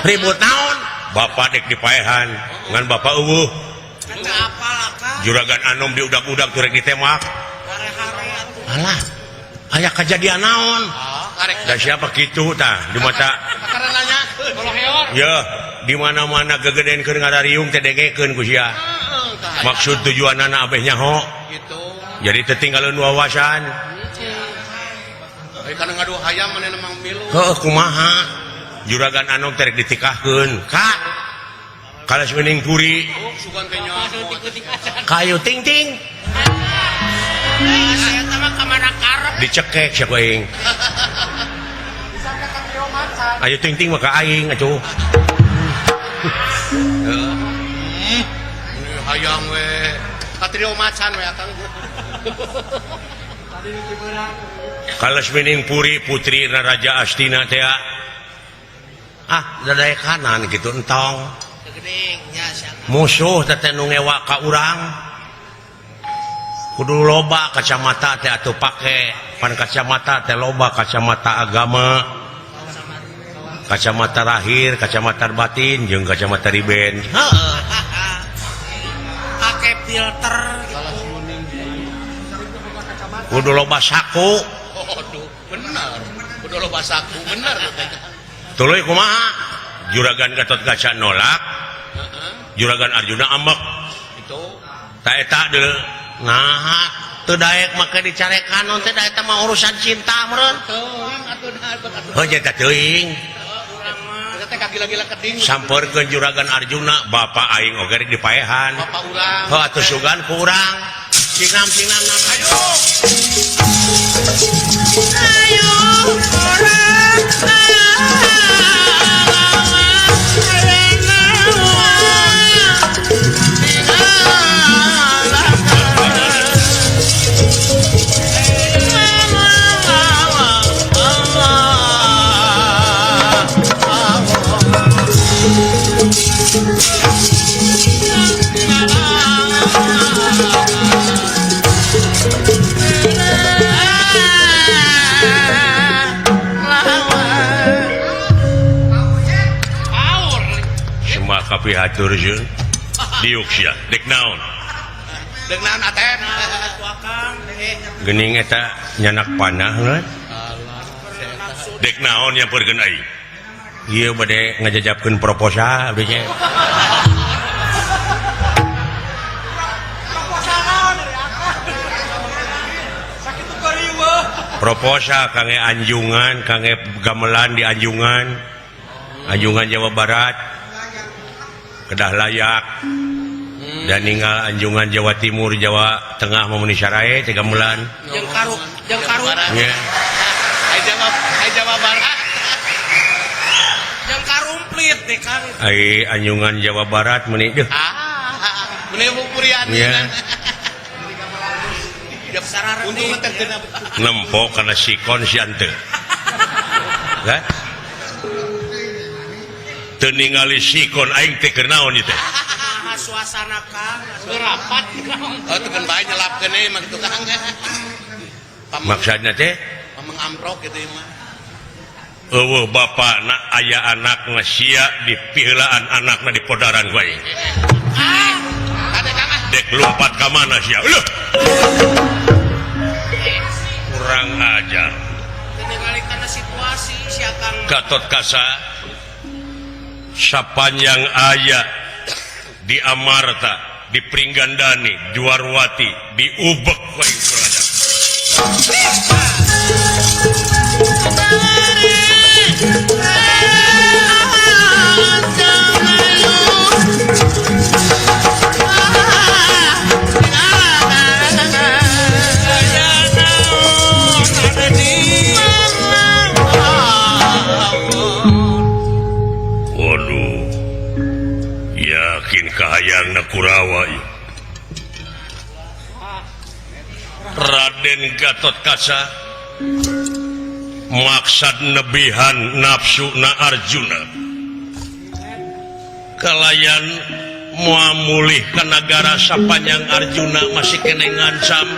Ribut naon? Bapak dek dipaehan ngan bapak eueuh. Juragan Anom diudak-udak turek ditembak. Alah, aya kajadian naon? Da siapa kitu tah di mata. Ya, di mana-mana gegedean keur ngarariung teh dengekeun ku sia. Maksud tujuanana abeh nyaho. Jadi teu tinggalkeun wawasan. Kana ngadu hayam manehna mang milu. Heuh, kumaha? Juragan Anom teh rek ditikahkeun ka Kalas Wening Puri. Oh, sugan teh nyaho. Kayu ting ting. Dicekek sia ku aing. Ayo ting ting mah ka aing atuh. Hayam we. Katrio macan we akang. Kalas Wening Puri putri Raja Astina teh ah dadaek kanan gitu entong. Musuh teh nu ngewa ka urang. Kudu loba kacamata teh atuh pake. Pan kacamata teh loba kacamata agama, kacamata lahir, kacamata batin, jeung kacamata riben. Heeh. Pake filter. Kudu loba saku. Aduh, bener. Kudu loba saku, bener. Tuluy kumaha? Juragan Gatot Kaca nolak. Juragan Arjuna ambek. Itu. Ta eta deuleu. Naha teu daek make dicarekan naon teh da eta mah urusan cinta meureun. Teuing atuh da atuh. Heuh nya teuing. Eta teh kagila-gila keding. Sampeurkeun Juragan Arjuna, bapak aing oge rek dipaehan. Bapak urang. Heuh atuh sugan ku urang. Sinam sinam nam ayo. Ayo urang. Kapihatur jeung diuk sia dek naon? Dek naon aten? Geuning eta nyanak panah heuh. Dek naon nyampeurkeun aing? Ieu bade ngajajabkeun proposal abdi nya. Proposal kangge anjungan, kangge gamelan di anjungan. Anjungan Jawa Barat. Kedah layak dan ninggal anjungan Jawa Timur, Jawa Tengah memenuhi syarat tiga bulan. Jeung karu, jeung karu. Ya. Ai Jawa Barat. Jeung karumplit deh Kang. Ai anjungan Jawa Barat meuni deuh. Ah, meuni purian. Ya. Untung teh kena nempo kana sikon sian teu. Hah? Teu ningali sikon aing teh keur naon ieu teh? Suasana Kang rapat. Oh, teu keun bae nyelapkeun we mah kitu Kang. Maksudna teh pameng amprok kitu ieu mah. Eueuh bapakna aya anakna sia dipiheulaan anakna di podaran ku aing. Dek lompat ka mana sia? Leuh. Kurang ajar. Teu ningali kana situasi sia Kang. Gatot Kaca sapanjang aya di Amarta, di Pringgandani, Dwarwati, di Ubek ku aing kurang ajar. Waduh, yakin kahayangna Kurawa ieu. Raden Gatot Kaca maksad nebihan nafsu na Arjuna kalayan moal mulih ka nagara sapanjang Arjuna masih keneh ngancam.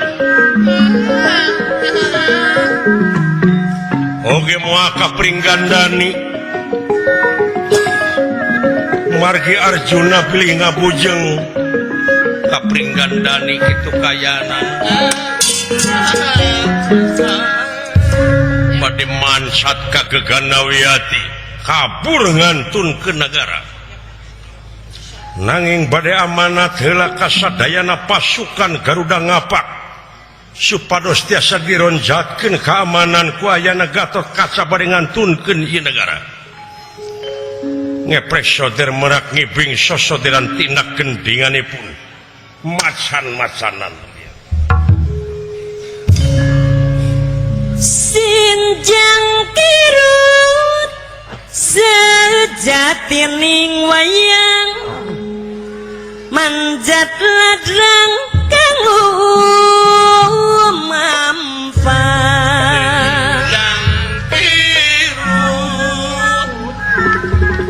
Oge moal ka Pringgandani. Margi Arjuna pilih ngabujeng ka Pringgandani kitu kayanan. Bade mansat ka Geganawiyati kabur ngantun ke negara. Nanging bade amanat heula kasadayana pasukan Garuda ngapak supados tiasa dironjatkeun keamanan ku ayana Gatotkaca bade ngantunkeun ieu negara. Ngepres soder merak ngibing sosoderan tina gendinganipun macan-macanan. Sinjang kirut sejatining wayang manjat ladrang kang mampan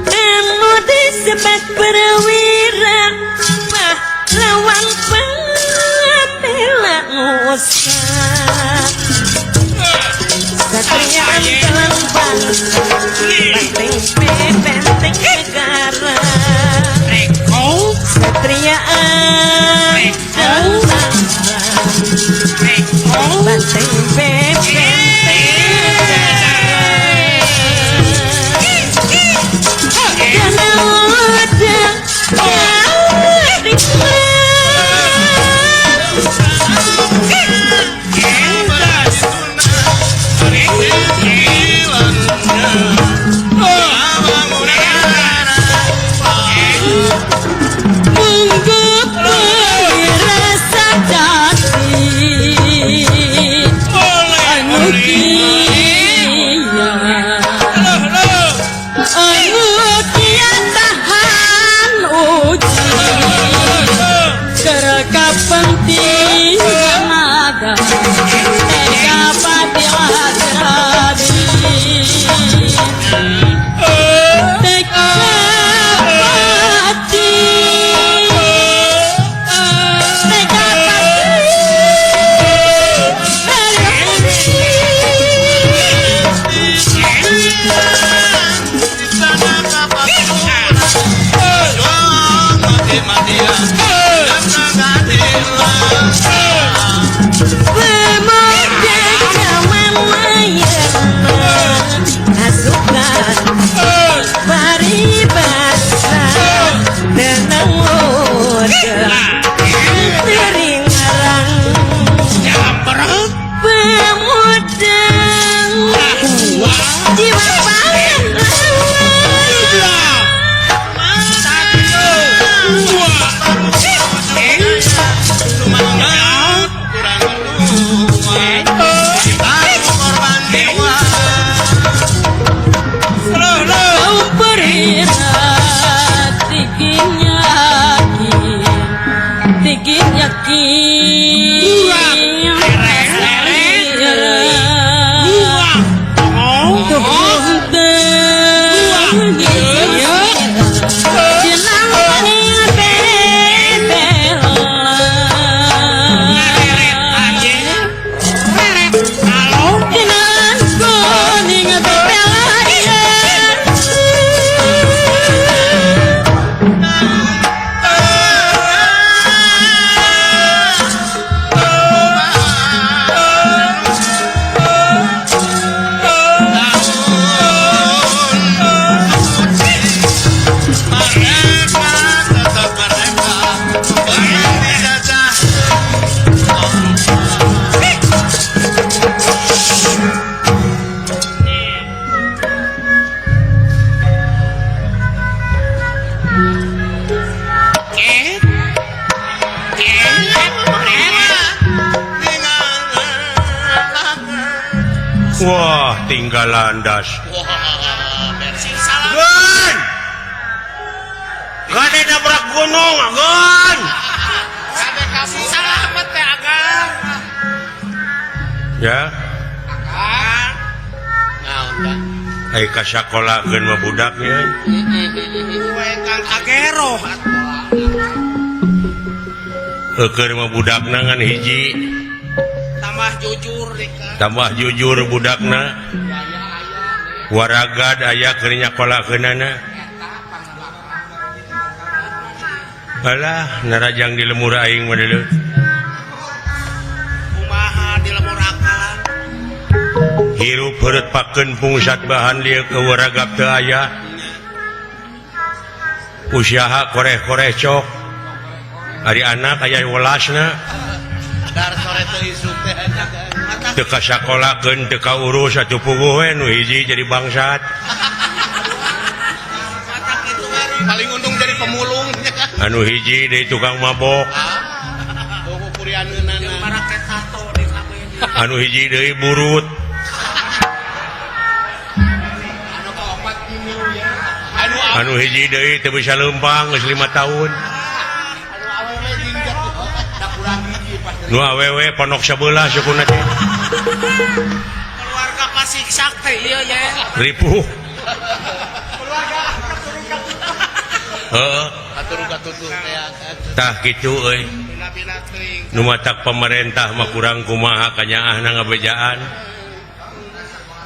anu disebut perwira pahlawan pembela nusa satria andalan bangsa benteng benteng negara satria andalan bangsa benteng benteng Wah, tinggal landas. Gun! Gade nabrak gunung, Gun! Salamet teh Agang. Ya. Agang. Naon tah? Ai ka sakola geun mah budak nya. We Kang Agero atuh. Keur mah budakna ngan hiji. Tambah jujur deh Kang. Tambah jujur budakna. Waragad aya keur nyakolakeunana. Alah, narajang di lemur aing mah deuleu. Kumaha di lemur akang? Hirup heureut pakeun pungsat bahan lieu ke waragap teu aya. Usaha koreh-koreh cok. Ari anak aya welasna. Dar sore teu isuk teh. Teu ka sakolakeun teu ka urus atuh puguh we nu hiji jadi bangsat. Paling untung jadi pemulung. Anu hiji deui tukang mabok. Anu hiji deui burut. Anu hiji deui teu bisa leumpang geus 5 tahun. Nu awewe ponok sabelah sukuna teh. Keluarga pasiksak teh ieu ye. Ripuh. Keluarga katurung katutuh. Heeh. Katurung katutuh teh. Tah kitu euy. Nu matak pemerintah mah kurang kumaha kanyaahna ngabejaan.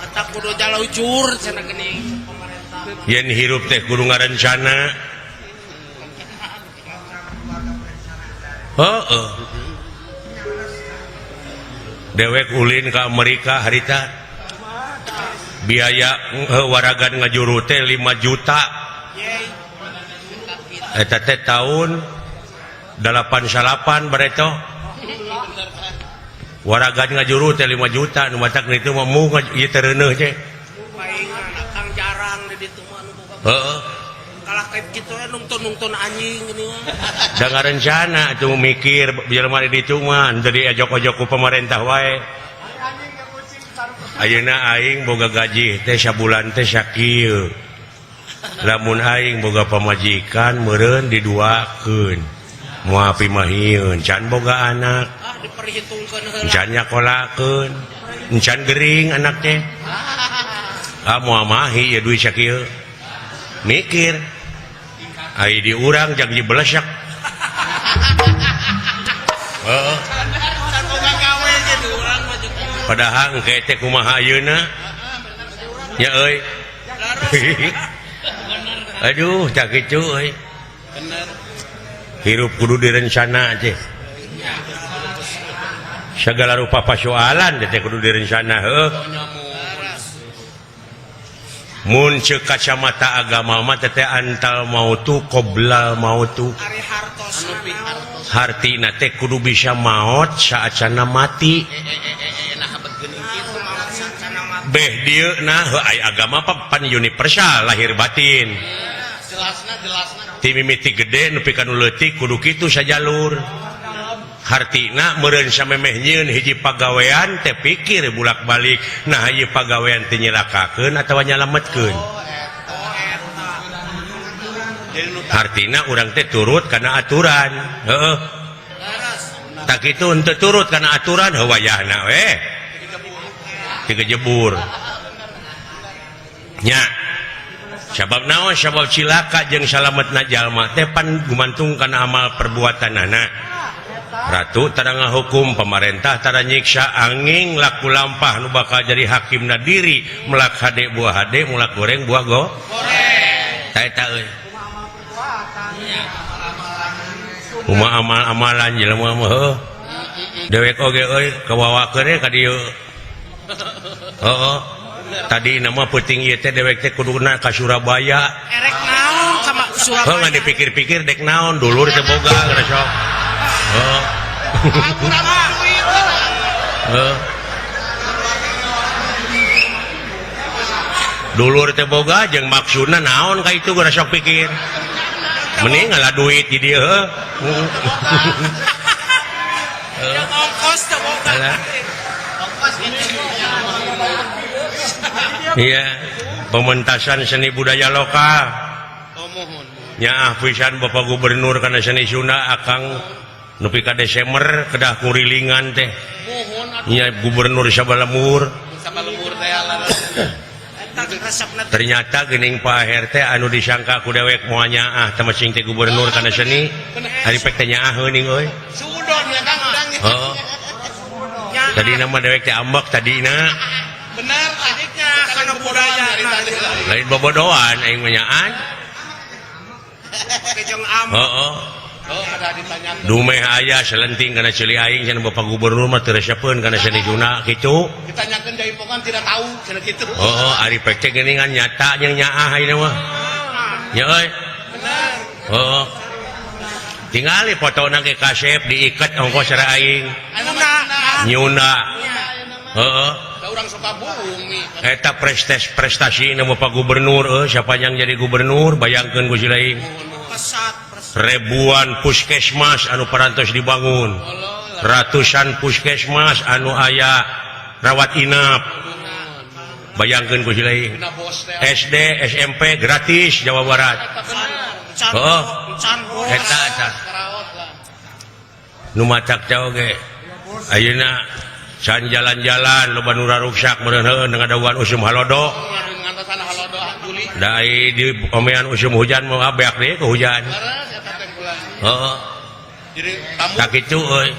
Eta kudu jalujur cenah geuning pemerintah. Yen hirup teh kudu ngarencana. Heeh. Dewek ulin ka Amerika harita. Biaya waragan ngajuru teh 5 juta. Eta teh tahun 89 bareto. Waragan ngajuru teh 5 juta nu matak ditu mah mung ieu teh reuneuh teh. Paingan kang jarang di ditu mah nu boga. Heeh. Kalah kayak kitu we nungtun-nungtun anjing geuning. Da ngarencana atuh mikir jelema di ditu mah henteu diajok-ojok ku pemerintah wae. Ayeuna aing boga gaji teh sabulan teh sakieu. Lamun aing boga pamajikan meureun diduakeun. Moal pimahieun, can boga anak. Ah diperhitungkeun heula. Can nyakolakeun, can gering anak teh. Ah moal mahi ieu duit sakieu. Mikir. Ai di urang jang dibelesek. Heeh. Padahal engke teh kumaha ayeuna? Nya euy. Aduh, tak kitu euy. Hirup kudu direncana teh. Segala rupa pasoalan teh kudu direncana heuh. Mun ceuk kacamata agama mah teh antal mautu qoblal mautu. Hartina teh kudu bisa maot saacana mati. Beh dieu nah heuh ai agama pan universal lahir batin. Ti mimiti gede nepi ka nu leutik kudu kitu sajalur. Hartina meureun samemeh nyieun hiji pagawean teh pikir bulak-balik nah ieu pagawean teh nyelakakeun atawa nyalametkeun. Hartina urang teh turut kana aturan. Heeh. Tak kitu henteu turut kana aturan heuh wayahna we. Tigejebur. Nya. Sabab naon? Sabab cilaka jeung salametna jalma teh pan gumantung kana amal perbuatanana. Ratu tara ngahukum, pemerintah tara nyiksa, angin laku lampah nu bakal jadi hakimna diri, melak hade buah hade, mulak goreng buah go. Goreng. Ta eta euy. Kumaha amal-amalan jelema mah heuh. Dewek oge euy kawawakeun we ka dieu. Heeh. Tadi nama peuting ieu teh dewek teh kuduna ka Surabaya. Erek naon sama Surabaya? Heuh ngan dipikir-pikir dek naon dulur teh boga geus sok. Heeh. Heeh. Dulur teh boga jeung maksudna naon ka itu geus sok pikir. Mending ngalah duit di dieu heuh. Yang ongkos teh boga. Iya, pementasan seni budaya lokal. Nyaah pisan Bapak Gubernur kana seni Sunda akang nepi ka Desember kedah kurilingan teh. Nya Gubernur sabalemur. Ternyata geuning Pak RT anu disangka ku dewek moal nyaah teh masing teh gubernur kana seni. Ari pek teh nyaah geuning euy. Heeh. Tadi nama dewek teh ambek tadina. Benar adiknya. Kana budaya lain bobodohan aing mah nyaan. Heeh. Dumeh aya selenting kana ceuli aing cenah Bapak Gubernur mah teu resepeun kana seni Sunda kitu. Ditanyakeun jaipongan tidak tahu cenah kitu. Heeh, ari pek teh geuningan nyata jeung nyaah ayeuna mah. Nya euy. Bener. Heeh. Tingali fotona ge kasep diiket ongkos cara aing. Nyunda. Heeh. Urang Sukabumi. Eta prestasi na Bapak Gubernur euy, siapa yang jadi gubernur bayangkeun ku si lain. Ribuan puskesmas anu parantos dibangun, ratusan puskesmas anu aya rawat inap, bayangkeun ku si lain. SD SMP gratis Jawa Barat. Oh, eta eta nu matak teh oge ayeuna can jalan-jalan loba nu raruksak meureun heueuh ngadaguan usum halodo. Da di omean usum hujan mah beak deui ku hujan. Heeh. Tak kitu euy.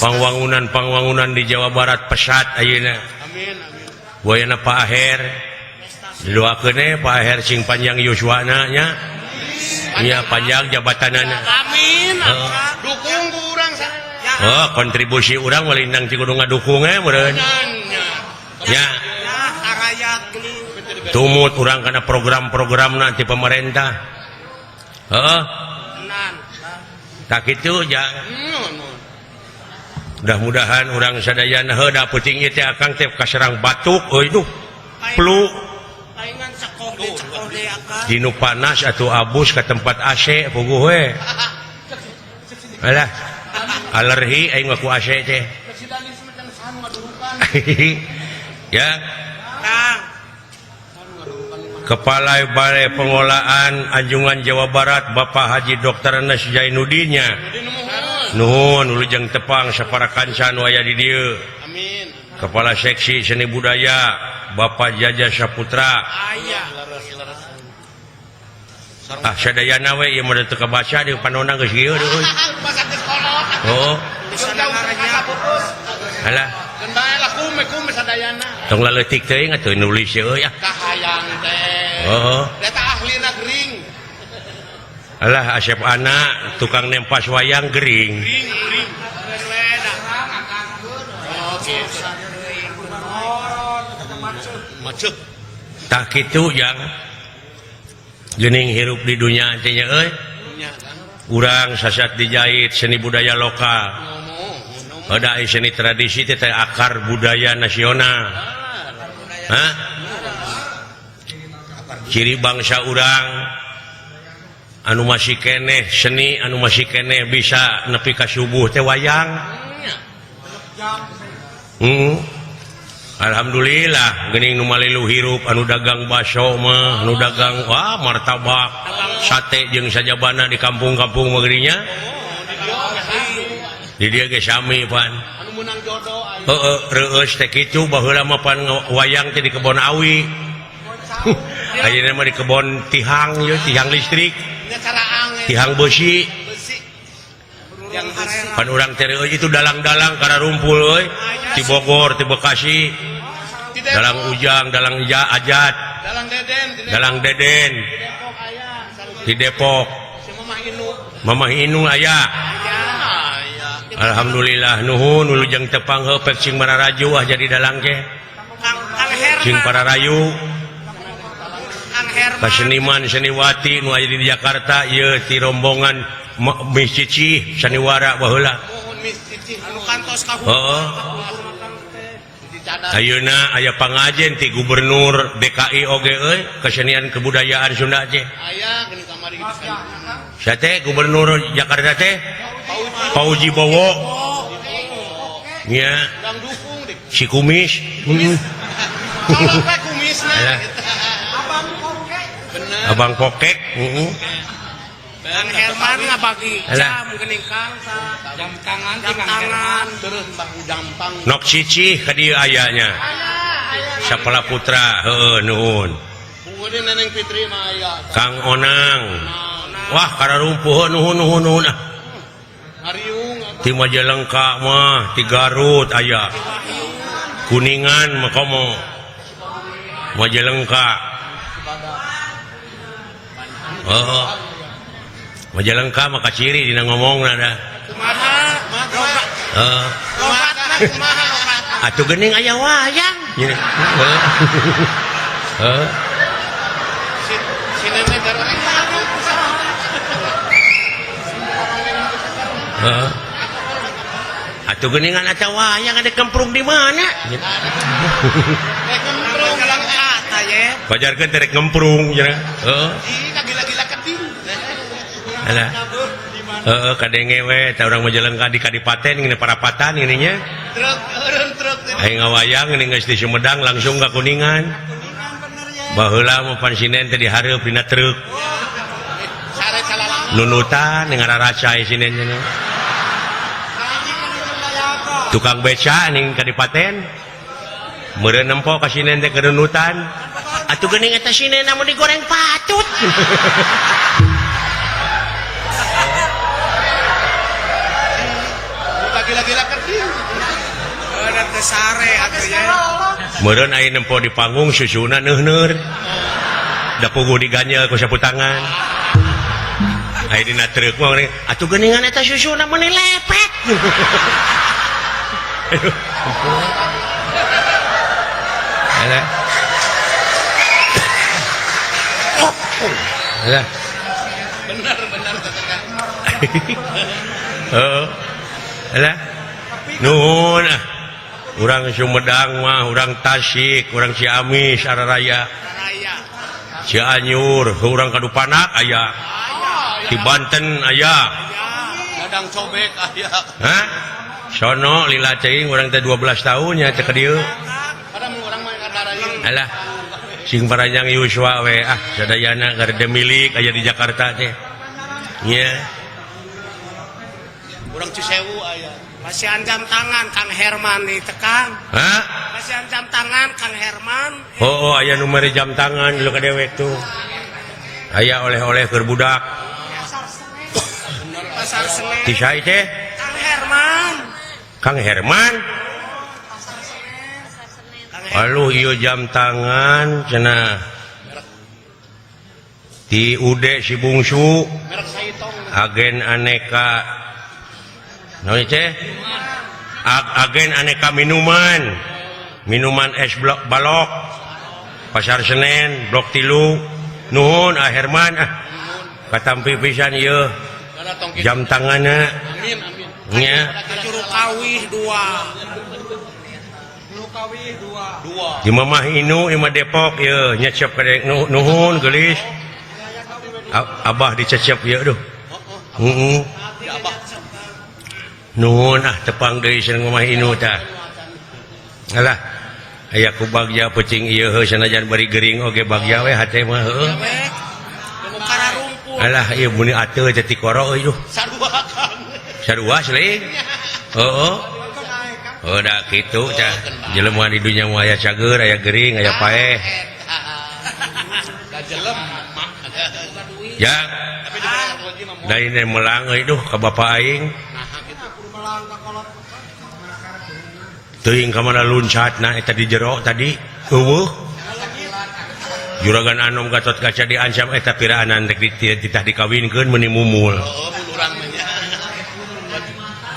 Pangwangunan-pangwangunan di Jawa Barat pesat ayeuna. Amin amin. Wayana Pak Aher. Didoakeun we Pak Aher sing panjang yuswana nya. Nya panjang jabatanana. Amin. Dukung ku urang sana. Oh, kontribusi urang walindang ti kudu ngadukung we meureun. Nya. Tumut urang kana program-programna ti pemerintah. Heeh. Tak kitu jang. Mudah-mudahan urang sadayana heuh da peuting ieu teh akang teh kaserang batuk euy duh. Flu. Dinu panas atuh abus ka tempat AC puguh we. Alah. Alergi aing mah ku AC teh. Ya. Kepala Balai Pengolahan Anjungan Jawa Barat Bapak Haji Dr. Anas Jainuddinnya. Nuhun wilujeng tepang sapara kanca nu aya di dieu. Amin. Kepala Seksi Seni Budaya Bapak Jaja Saputra. Ah sadayana we ieu mah teu kabaca di panona geus kieu euy. Oh. Alah. Tong laleutik teuing atuh nulis euy ah. Kahayang teh. Heeh. Eta ahlina gering. Alah Asep anak tukang nempas wayang gering. Gering. Oh gitu. Macet. Tah kitu jang. Geuning hirup di dunya teh nya euy. Urang sasat dijahit seni budaya lokal. Ada seni tradisi teh akar budaya nasional. Hah? Ciri bangsa urang anu masih keneh seni anu masih keneh bisa nepi ka subuh teh wayang. Alhamdulillah geuning nu malilu hirup anu dagang baso mah anu dagang wah martabak sate jeung sajabana di kampung-kampung mah geuning nya. Di dieu ge sami pan. Anu meunang jodoh Heeh, reueus teh kitu baheula mah pan wayang teh di kebon awi. Ayeuna mah di kebon tihang ieu tihang listrik. Tihang besi. Pan urang teh reueus itu dalang-dalang kararumpul euy. Ti Bogor, ti Bekasi. Dalang Ujang, dalang Ajat, dalang Deden. Di Depok. Mamah Inu aya. Alhamdulillah nuhun wilujeng tepang heuh pek sing mararaju ah jadi dalang ge. Sing pararayu. Kaseniman seniwati nu aya di Jakarta ieu ti rombongan Mis Cicih saniwara baheula. Heeh. Ayeuna aya pangajen ti Gubernur DKI oge euy kesenian kebudayaan Sunda teh. Aya geuning kamari gitu. Sia teh Gubernur Jakarta teh Pauji Bowo. Nya. Si kumis. Abang Kokek. Heeh. Kang Herman ngabagi jam geuning Kang jam tangan jam tangan terus baku jampang. Nok Cicih ka dieu aya nya. Sapala Putra heueuh nuhun. Neneng Fitri mah aya. Kang Onang. Wah kararumpuh nuhun nuhun nuhun ah. Ti Majalengka mah ti Garut aya. Kuningan mah komo Majalengka. Oh. Majalengka mah kaciri dina ngomongna da. Kumaha? Heeh. Logatna kumaha logatna? Atuh geuning aya wayang. Heeh. Heeh. Si nenek garoreng. Heeh. Atuh geuningan eta wayang ada kemprung di mana? Kemprung Majalengka tah ye. Pajarkeun teh rek ngemprung cenah. Heeh. Ih, kagila-gila keting. Alah. Heeh, kadenge we tah urang Majalengka di Kadipaten ngene parapatan ngene nya. Truk, eureun truk. Aing ngawayang ngene geus di Sumedang langsung ka Kuningan. Baheula mah pan sinen teh dihareup dina truk. Sare salalang. Nunutan ngararacai sinen cenah. Tukang beca ning Kadipaten. Meureun nempo ka sinen teh kenunutan. Atuh geuning eta sinen mun digoreng patut. Gila-gila keting. Eureun teh sare atuh ye. Meureun aya nempo di panggung susuna neuhneur. Da puguh diganjel ku sapu tangan. Aya dina truk mah geuning, atuh geuningan eta susuna meuni lepet. Aduh. Alah. Alah. Benar, benar katakan. Heeh. Alah. Nuhun ah. Urang Sumedang mah, urang Tasik, urang Ciamis araraya. Cianjur, urang Kadupanak aya. Di Banten aya. Dadang cobek aya. Hah? Sono lila ceuing urang teh 12 tahun nya teh ka dieu. Alah. Sing paranjang yuswa we ah sadayana garede milik aya di Jakarta teh. Nya. Urang Cisewu aya. Masihan jam tangan Kang Herman nih tekang. Hah? Masihan jam tangan Kang Herman. Oh, oh aya nu mere jam tangan dulu ka dewek tuh. Aya oleh-oleh keur budak. Pasar Senen. Ti saha teh? Kang Herman. Kang Herman. Aduh ieu jam tangan cenah. Ti Ude si bungsu. Agen aneka naon teh? Agen aneka minuman. Minuman es blok balok. Pasar Senen blok 3. Nuhun ah Herman ah. Katampi pisan ieu. Jam tanganna. Amin amin. Nya. Juru kawih 2. Di Mamah Inu imah Depok ieu nyecep ka nuhun geulis. Abah dicecep ieu duh. Heeh. Nuhun ah tepang deui sareng Mamah Inu tah. Alah aya ku bagja peuting ieu heuh sanajan bari gering oge bagja we hate mah heuh. Alah ieu muni ateu teh tikoro euy duh. Sarua Kang. Sarua seuling. Heeh. Oh da kitu tah. Jelema di dunya mah aya cager, aya gering, aya paeh. Da jelema. Ya. Da ini melang euy duh ka bapa aing. Teuing ka mana luncatna eta di jero tadi eueuh. Juragan Anom Gatot Kaca diancam eta piraanan rek dititah dikawinkeun meuni mumul. Oh, mun urang mah nya.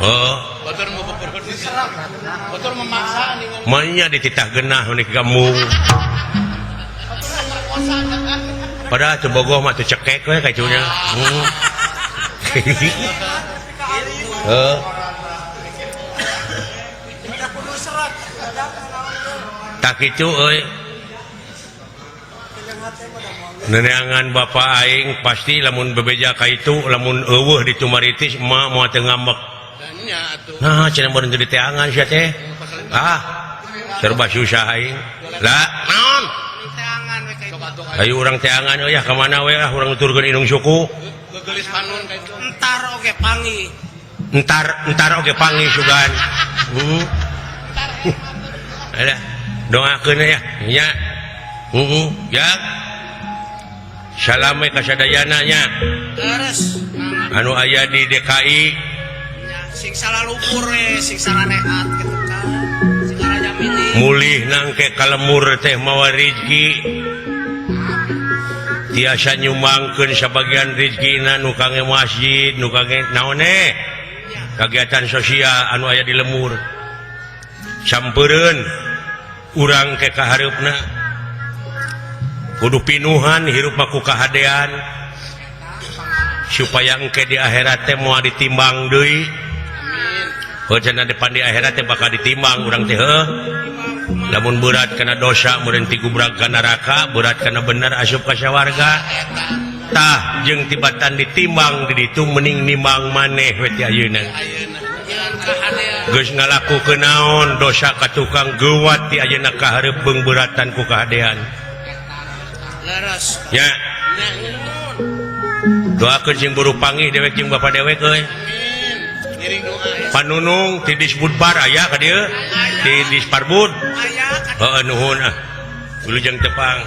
Heeh. Batur mau batur memaksa nih. Manya dititah genah meuni gambung. Padahal teu bogoh mah teu cekek we kacunya. Heeh. Tak kitu euy. Neneangan bapa aing pasti lamun bebeja ka itu lamun eueuh di tumaritis emak moal teu ngambek. Nah, cenah meureun teu diteangan sia teh. Ah, serba susah aing. Lah, naon? Ayo urang teangan euy ka mana we ah urang nuturkeun indung suku. Geulis panun ka itu. Entar oge pangi. Entar oge pangi sugan. Heeh. Alah, doakeun ya. Nya. Heeh, ya. Salame ka sadayana nya. Terus anu aya di DKI sing salah lumpur we, sing saranehat kitu kan. Sing arajamini. Mulih nangke kalemur teh mawa rizki tiasa nyumbangkeun sabagian rizkina nu kangge masjid nu kangge naon kegiatan sosial anu aya di lemur sampereun urang ke kahareupna kudu pinuhan hirup mah ku kahadean supaya engke di akhirat teh moal ditimbang deui. Amin. Cenah depan di akhirat teh bakal ditimbang urang teh heuh. Lamun berat kana dosa meureun tigubrag ka neraka, berat kana bener asup ka sawarga. Tah jeung tibatan ditimbang di ditu mending nimbang maneh we ti ayeuna. Geus ngalakukeun naon dosa ka tukang geuwat ti ayeuna ka hareup beung beratan ku kahadean. Leres. Ya. Doakeun sing buru panggih dewek jeung bapa dewek euy. Panunung ti Disbudpar aya ka dieu? Ti Disparbud? Heeh nuhun ah. Wilujeng tepang.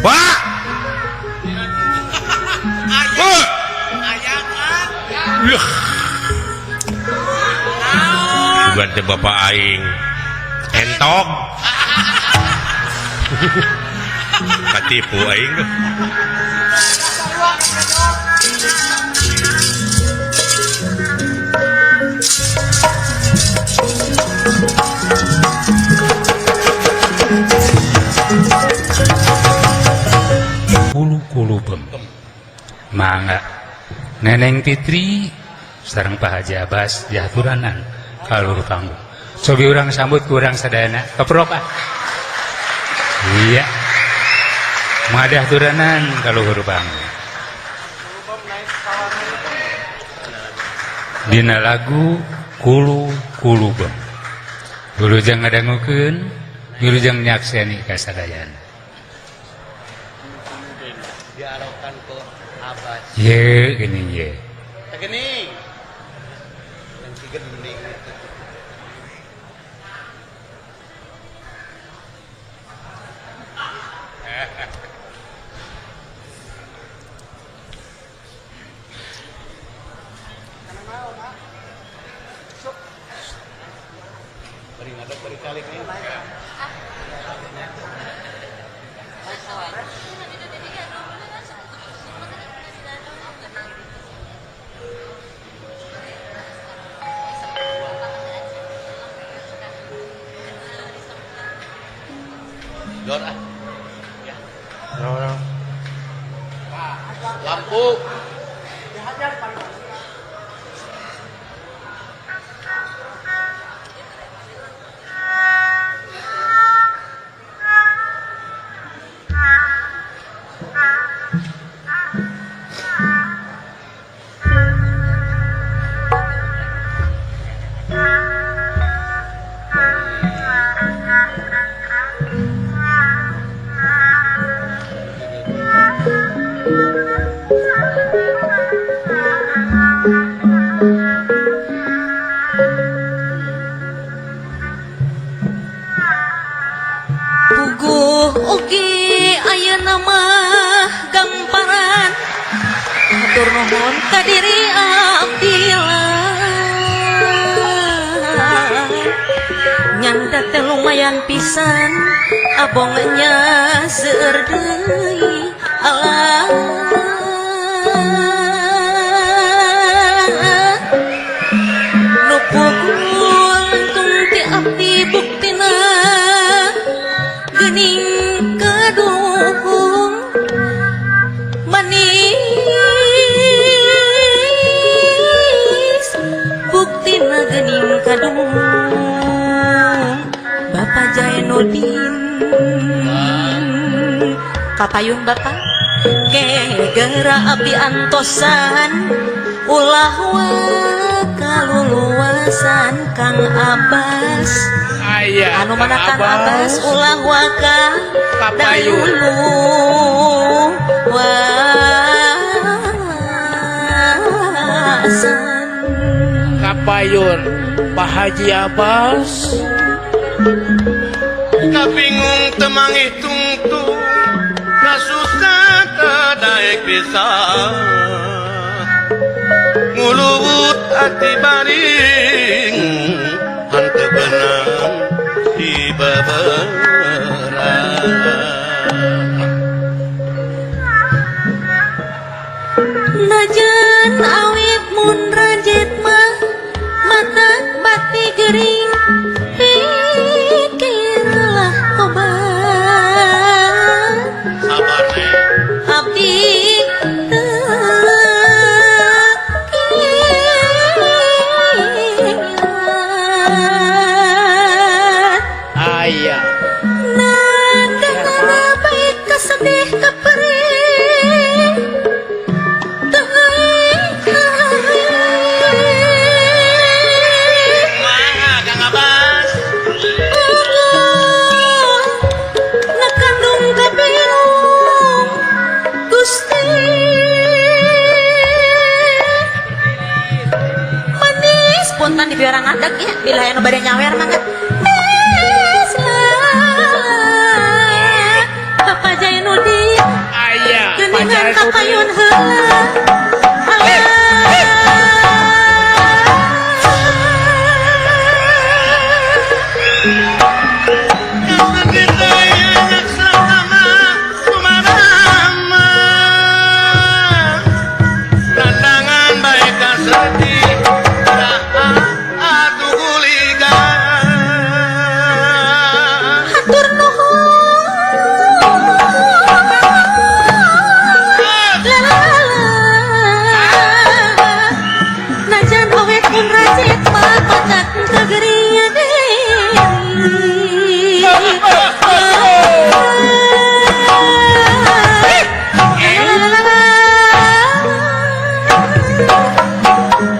Pak. Bukan teh bapak aing entok katipu aing. Kulu-kulu bem mangga Neneng Fitri sareng Pak Haji Abbas diaturanan kalur panggung. Cobi urang sambut ku urang sadayana keprok ah. Iya. Madah turanan kaluhur panggung. Dina lagu Kulu Kulu Bem. Wilujeng ngadangukeun, wilujeng nyakseni ka sadayana. Diarokan ku Abbas. Ye geuning ye. Geuning. Gening. Dor ah. Ya. Lampu. Puguh oge ayeuna mah gamparan hatur nuhun ka diri abdi nyanda teh lumayan pisan abongnya seueur deui alah nu puguh langkung ti abdi buktina geuning kaduhung manis buktina geuning kaduhung Bapak Jainuddin kapayun Bapak gegera abdi antosan ulah kaluluasan Kang Abbas. Aya, anu mana Kang Abbas ulah waka Kapayun. wasan. Kapayun Pak Haji Abbas. Kabingung temangih tungtung. Daek bisa nguluwut ati baring henteu beunang di beberang. Najan awit mun rajet mah mata bati gering pikirlah obat Sabar Neng. Abdi teu kilat. Aya. Nagana baik kasedih kaperih teu Mangga Kang Abbas. Nakandung kabingung Gusti manis punten di biarang ngadeg ya bila anu bade nyawer mangga. Bapak Jainuddin Aya. geningan kapayun heula. Nandangan baik kasedih atuh guligan. Hatur nuhun. La la la. Najan awet mun racet mah patak kagerian deui. La la la la.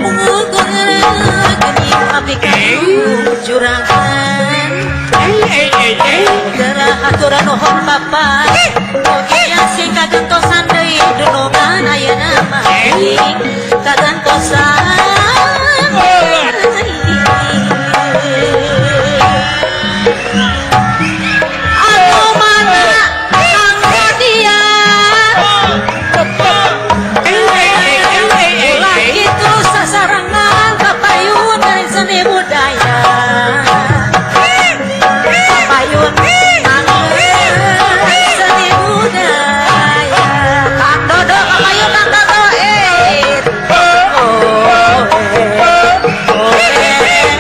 Ukur geuning abdi juragan. Gerah aturan nuhun Bapak. Mugia sing kagentosan deui dunungan ayeuna mah geuning kagentosan. Anu mana Kang Rodia? Ulah kitu sasarengan kapayun dari seni budaya. Kapayun seni budaya. Kang Dodo kapayun Kang Dodo eh. Oh, oh, eh,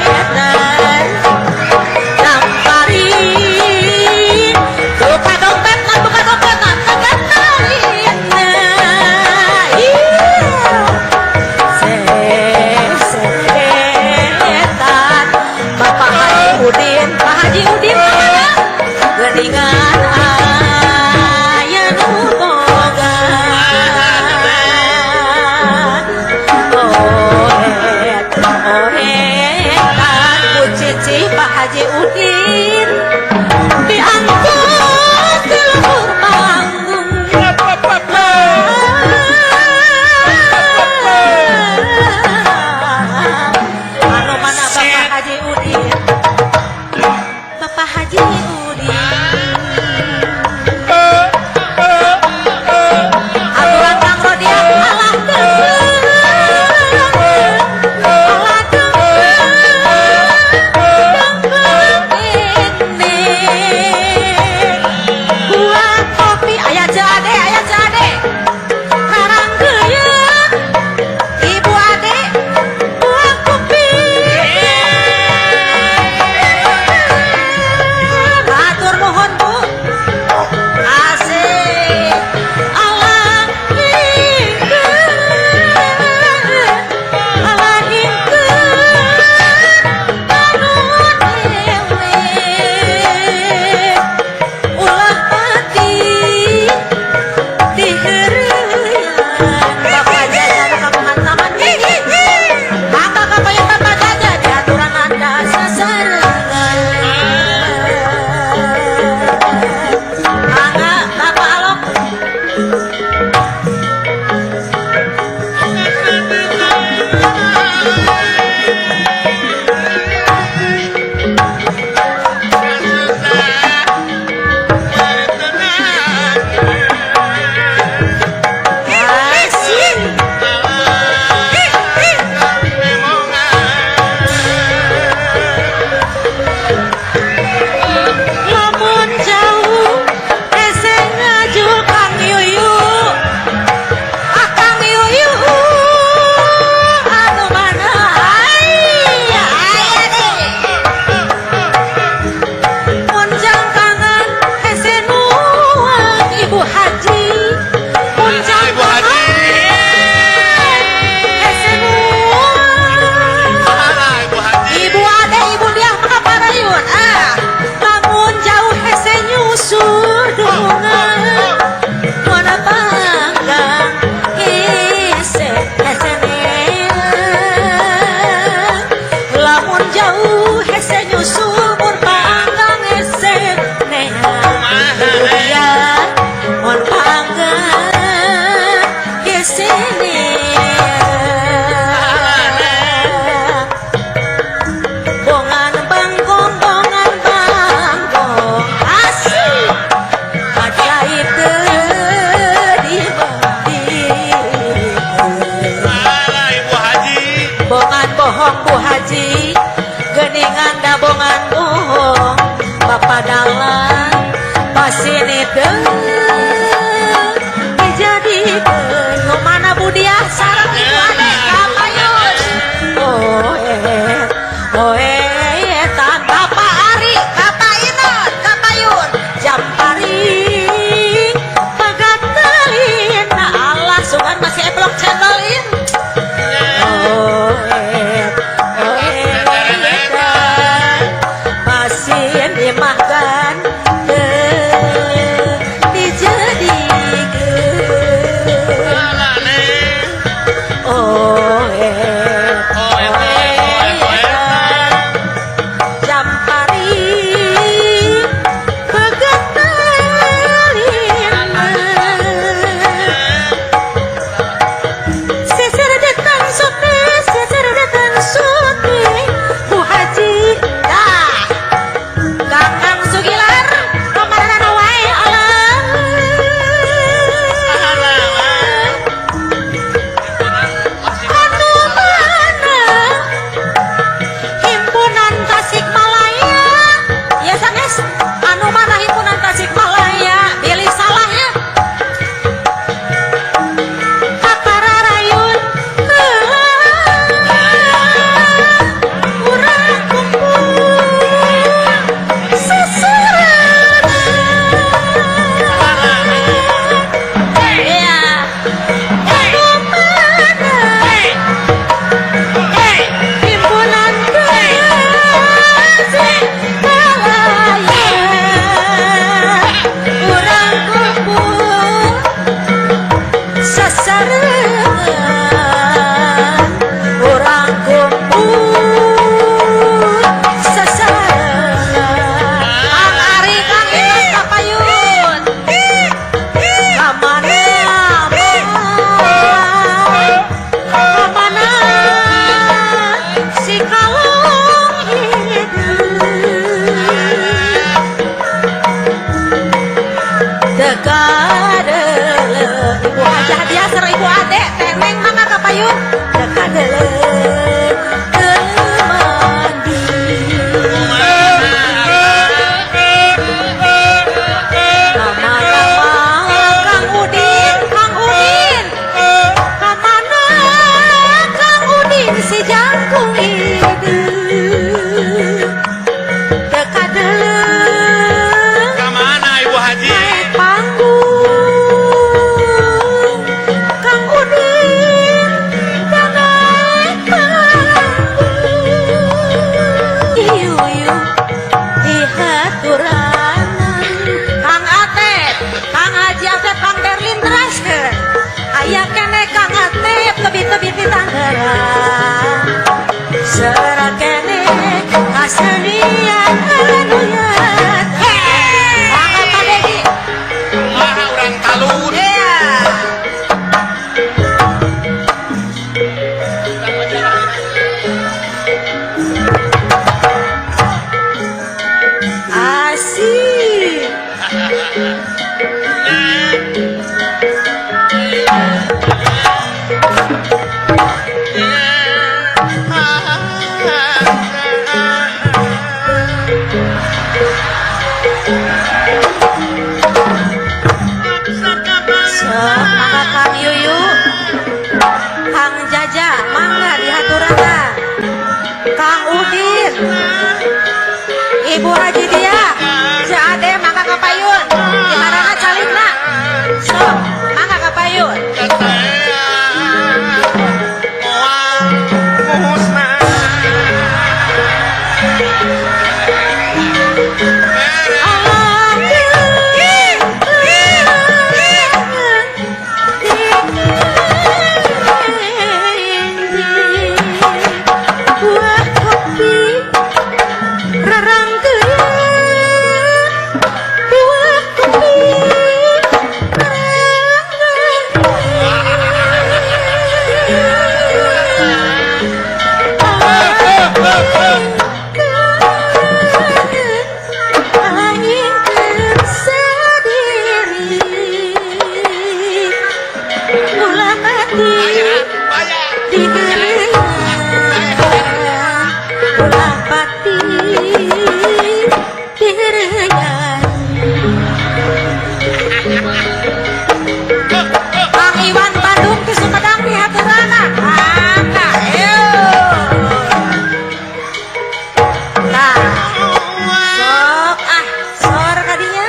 Damparin. Buka dompet kan, buka dompet kan, kagatarinna. Sesetan Bapak Haji Udin, Pak Haji Udin kemana? Geningan aya nu boga. Ohet, ohetan ku cici Pak Haji Udin diangkut ke luhur panggung. Anu mana Bapak Haji Udin? Bapak Haji Udin. Aturan Kang Rodia alah deung, alah deung, deung ini. Buat kopi aya Ceu Ade, aya Ceu Ade. Karanggeuyeuh Ibu Ade buat kopi. Hatur nuhun Bu. Asik. Allah hingkeun, Allah hingkeun anu dewe. Ulah pati diheureuyan. Bapak Jaja nu kamuhantaman gini. Mangga kapayun Bapak Jaja diaturan anda sasarengan. Mangga Bapak Alok. Sok mangga Kang Yuyu, Kang Jaja mangga dihaturanan. Kang Udin, Ibu Haji Dia, si Ade mangga ka payun. Dimarana calikna. Sok mangga ka payun. Buah kopi rarangkeun, buah kopi rarangkeun, aing keur sadiri ulah mati digerean, ulah pati digerean. Kang Iwan Bandung di Sumedang dihaturana. Mangga, yeuh. Tah, sok ah, sor kadinya.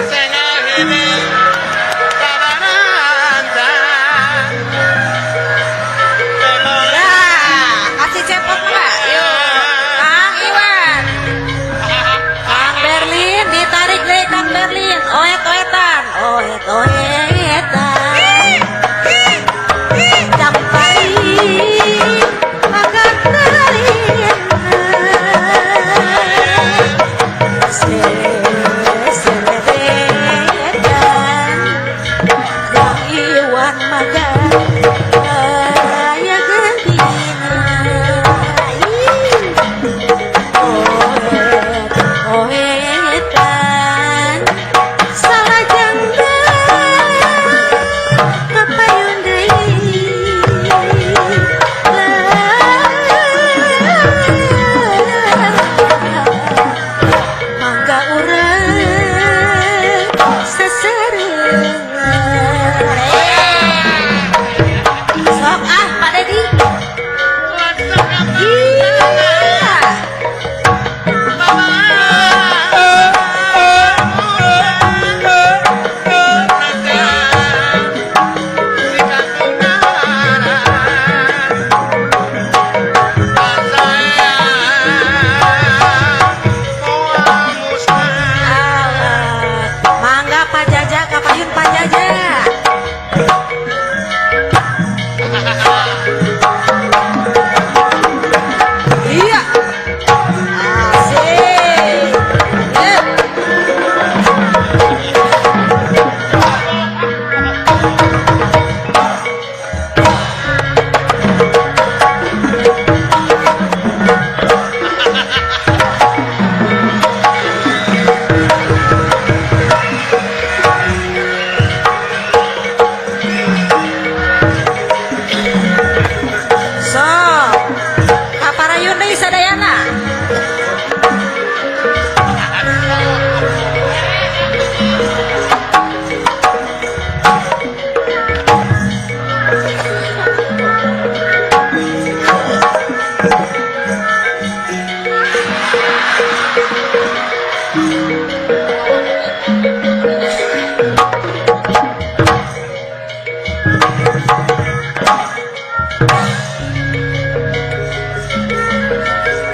Nah, kasih cepot mah, yuk. Kang Iwan, Kang Berlin ditarik deh Kang Berlin. Oet-oetan, oet-oetan. Campari makan Seseleretan, Kang Iwan makan aya gentina. Oet oetan, salajengna kapayun deui. Mangga urang seserengan. Sok ah Pak Dedi. Iya. Alah, mangga Pak Jaja kapayun Pak Jaja. Iya. Asik. Yuk. Sok. Kaparayun deui sadayana.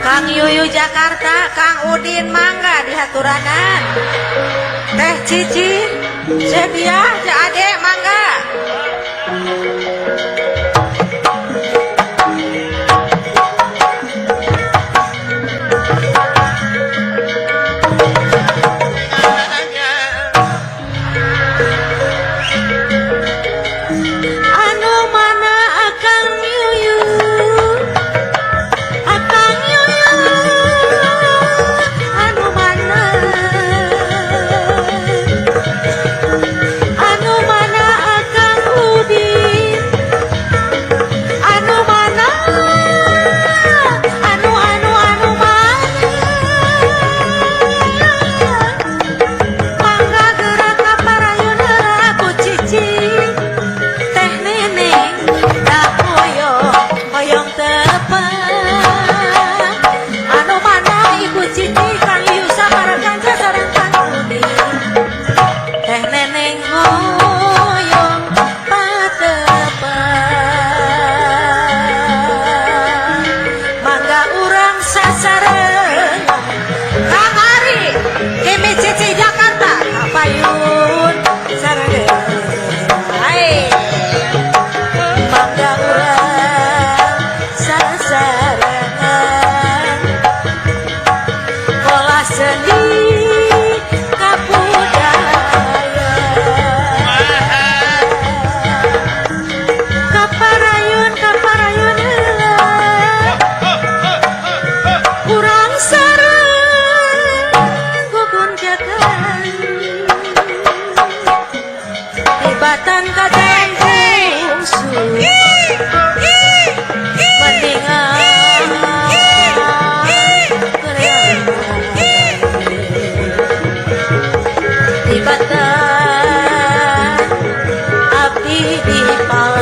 Kang Yuyu Jakarta, Kang Udin mangga dihaturanan. Teh Cici, Sedia, Cak Ade mangga. Anu mana Akang Yuyu, Akang Yuyu, anu mana, anu mana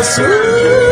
Rasul.